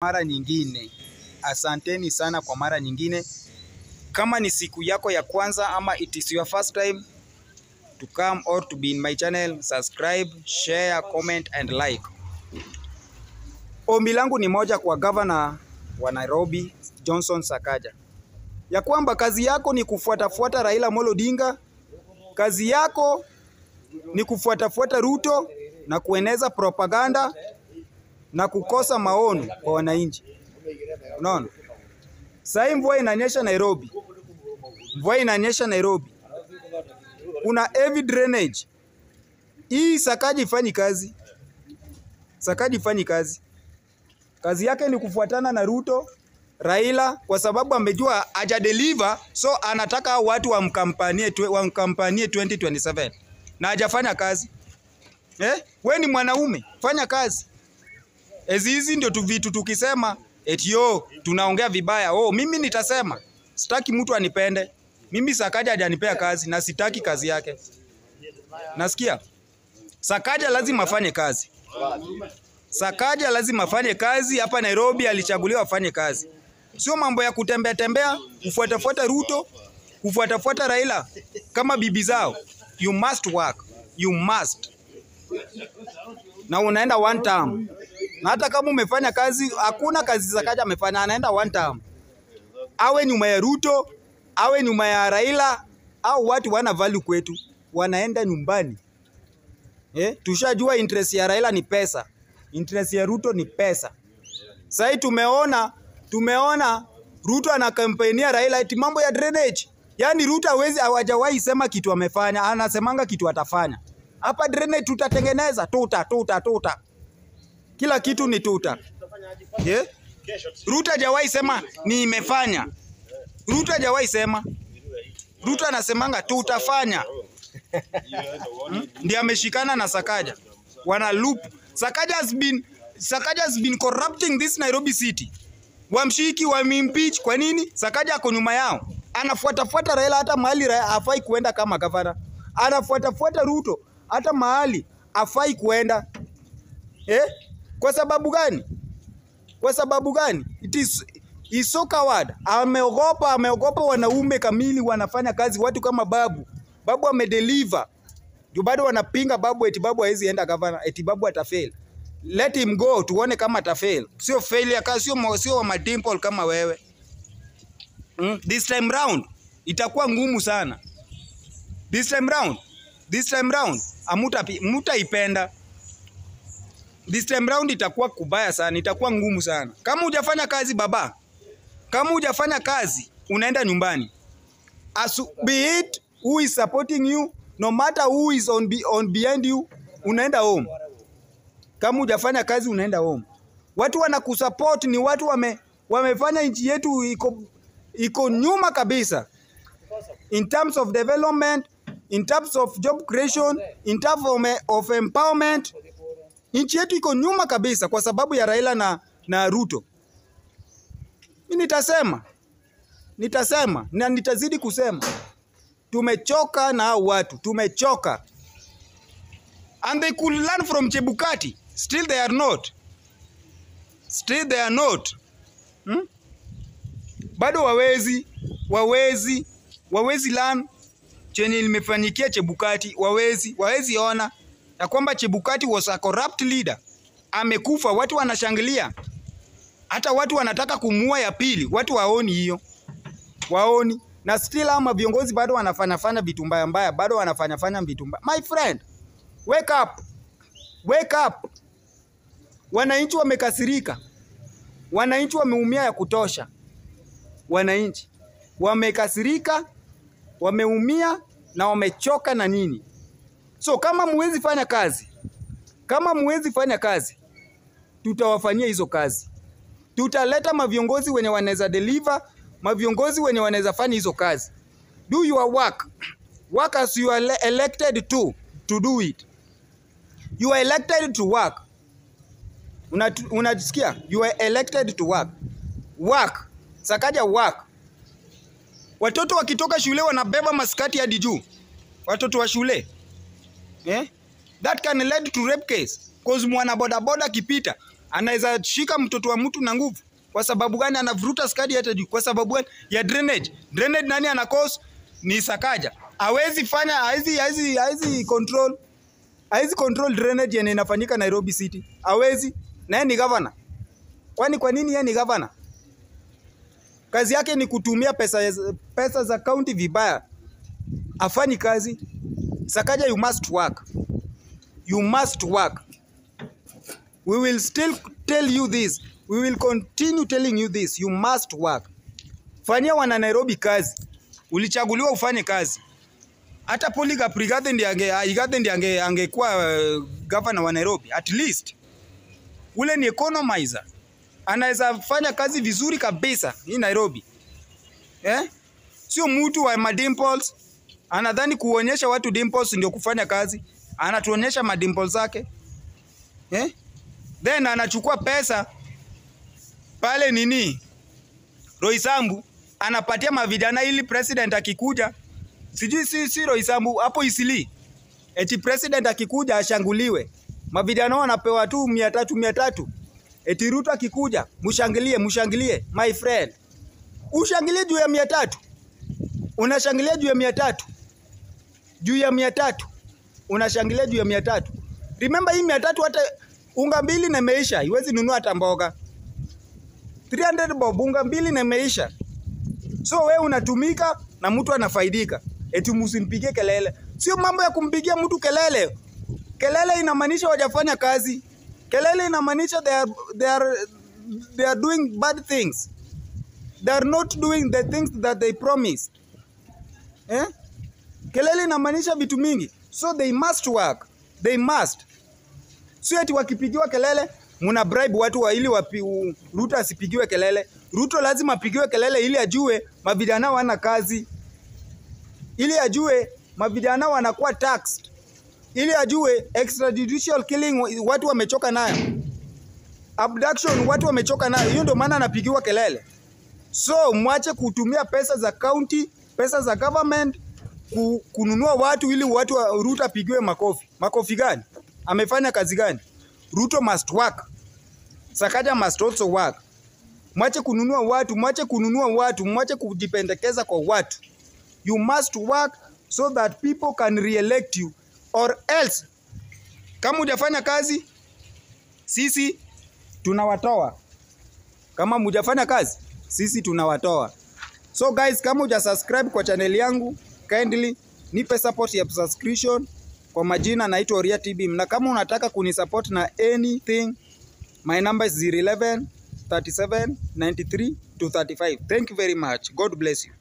Mara nyingine, asanteni sana kwa mara nyingine. Kama ni siku yako ya kwanza ama it is your first time to come or to be in my channel, subscribe, share, comment and like. Ombi langu ni moja kwa governor wa Nairobi Johnson Sakaja, ya kwamba kazi yako ni kufuatafuata Raila Amolo Odinga, kazi yako ni kufuatafuata Ruto na kueneza propaganda na kukosa maono kwa wananchi. Unaona? Sasa mvua inanyesha Nairobi. Mvua inanyesha Nairobi. Kuna heavy drainage. Hii Sakaja ifanyi kazi. Sakaja ifanyi kazi. Kazi yake ni kufuatana na Ruto, Raila, kwa sababu amejua haja deliver, so anataka watu wamkampanie 2027. Na hajafanya kazi. Eh? We ni mwanaume, fanya kazi. Hizi ndio tu vitu tukisema eti yo tunaongea vibaya. Oh, mimi nitasema sitaki mtu anipende. Mimi Sakaja hajanipea kazi na sitaki kazi yake. Nasikia? Sakaja lazima afanye kazi. Sakaja lazima afanye kazi hapa Nairobi, alichaguliwa afanye kazi. Sio mambo ya kutembea tembea, kufuatafuata Ruto, kufuatafuata Raila kama bibi zao. You must work. You must. Na unaenda one term. Na hata kama umefanya kazi, hakuna kazi Sakaja amefanya, anaenda one term. Awe nyuma ya Ruto, awe nyuma ya Raila, au watu wana value kwetu, wanaenda nyumbani. Tushajua interest ya Raila ni pesa. Interest ya Ruto ni pesa. Sasa tumeona Ruto anakampenia Raila eti mambo ya drainage. Yaani Ruto hawezi, hawajawahi sema kitu amefanya, anasemanga kitu atafanya. Hapa drainage tutatengeneza, tuta tuta tuta. Kila kitu ni tuta. Yeah? Ruto hajawahi sema nimefanya. Ruto hajawahi sema. Ruto anasemanga tutafanya. Ndiye ameshikana na Sakaja. Wana loop. Sakaja has been corrupting this Nairobi city. Wamshiki, wamimpeach. Kwa nini? Sakaja ako nyuma yao. Anafuatafuata Raila hata mahali hafai kuenda kama gavana. Anafuatafuata Ruto hata mahali hafai kuenda. Eh? Kwa sababu gani? Kwa sababu gani? It is so coward. Ameogopa wanaume kamili wanafanya kazi, watu kama Babu. Babu amedeliver. Ndio bado wanapinga Babu eti Babu hawezi enda governor, eti Babu atafail. Let him go tuone kama atafail. Sio failure, sio wa madimple kama wewe. This time round itakuwa ngumu sana. This time round mutaipenda. This time round itakuwa kubaya sana, itakuwa ngumu sana. Kama hujafanya kazi baba, kama hujafanya kazi, unaenda nyumbani. As be it who is supporting you, no matter who is on behind you, unaenda home. Kama hujafanya kazi unaenda home. Watu wanakusupport ni watu wamefanya nchi yetu iko nyuma kabisa. In terms of development, in terms of job creation, in terms of empowerment, nchi yetu iko nyuma kabisa kwa sababu ya Raila na Ruto. Mimi nitasema na nitazidi kusema. Tumechoka na hao watu, tumechoka. And they could learn from Chebukati. Still they are not. Still they are not. Bado wawezi learn chenye limefanyikia Chebukati, wawezi ona ya kwamba Chebukati was a corrupt leader. Amekufa, watu wanashangilia. Hata watu wanataka kumuua ya pili, watu waoni hiyo. Waoni. Na still ama viongozi bado wanafanya vitu mbaya mbaya, bado wanafanya vitu mbaya. My friend, wake up. Wake up. Wananchi wamekasirika. Wananchi wameumia ya kutosha. Wananchi wamekasirika, wameumia na wamechoka na nini. So kama muwezi fanya kazi, tutawafanyia hizo kazi. Tutaleta maviongozi wenye wanaweza deliver, maviongozi wenye wanaweza fanya hizo kazi. Do your work. Work as you are elected to do it. You are elected to work. Unasikia? You are elected to work. Work. Sakaja work. Watoto wakitoka shule wanabeba maskati hadi juu. Watoto wa shule. Eh? That can lead to rape case. Cause mwana boda boda kipita Anaweza shika mtoto wa mtu na nguvu. Kwa sababu gani anavuruta skadi hata juu? Kwa sababu gani ya drainage? Drainage nani ana cause? Ni Sakaja. Hawezi fanya, hawezi control. Hawezi control drainage yenye inafanyika Nairobi City. Hawezi. Na yeye ni governor. Kwani kwa nini yeye ni governor? Kazi yake ni kutumia pesa za county vibaya. Afanyi kazi. Sakaja, you must work. You must work. We will still tell you this. We will continue telling you this. You must work. Fanyia wana Nairobi kazi. Ulichaguliwa ufanye kazi. Hata Polycarp Igathe ndiye angekuwa governor wa Nairobi. At least. Ule ni economizer. Anaweza fanya kazi vizuri kabisa hii Nairobi. Eh? Sio mtu wa madimples. Anadhani kuonyesha watu dimples ndio kufanya kazi. Anatuonyesha madimples zake. Eh? Then anachukua pesa pale nini? Roysambu anapatia mavijana ili president akikuja, sijui si Roysambu hapo Isili. Eti president akikuja ashanguliwe. Mavijana wanapewa tu 300 300. Eti Ruto akikuja, mshangilie, mshangilie my friend. Ushangilie juu ya 300. Unashangilia juu ya 300. Juu ya 300. Unashangilia juu ya 300. Remember hii 300 hata unga mbili na imeisha, iwezi nunua hata mboga. 300 bob unga mbili na imeisha. So wewe unatumika na mtu anafaidika. Eti msimpigie kelele. Sio mambo ya kumpigia mtu kelele. Kelele inamaanisha hawajafanya kazi. Kelele inamaanisha they are doing bad things. They are not doing the things that they promised. Eh? Kelele inamaanisha vitu mingi. So they must work. They must. Sio eti wakipigiwa kelele muna bribe watu wa ili Ruto asipigiwe kelele. Ruto lazima apigiwe kelele ili ajue mavijana wana kazi. Ili ajue mavijana wanakuwa taxed. Ili ajue extrajudicial killing watu wamechoka nayo. Abduction watu wamechoka nayo. Hiyo ndio maana anapigiwa kelele. So mwache kutumia pesa za county, pesa za government kununua watu ili watu wa Ruto apigiwe makofi. Makofi gani? Amefanya kazi gani? Ruto must work. Sakaja must also work. Mwache kununua watu, mwache kununua watu, mwache kujipendekeza kwa watu. You must work so that people can re-elect you, or else kama hujafanya kazi sisi tunawatoa. Kama hujafanya kazi sisi tunawatoa. So guys, kama hujasubscribe kwa channel yangu, kindly nipe support ya subscription. Kwa majina naitwa Oria TB. Na kama unataka kunisupport na anything, my number is 011 37 93 235. Thank you very much. God bless you.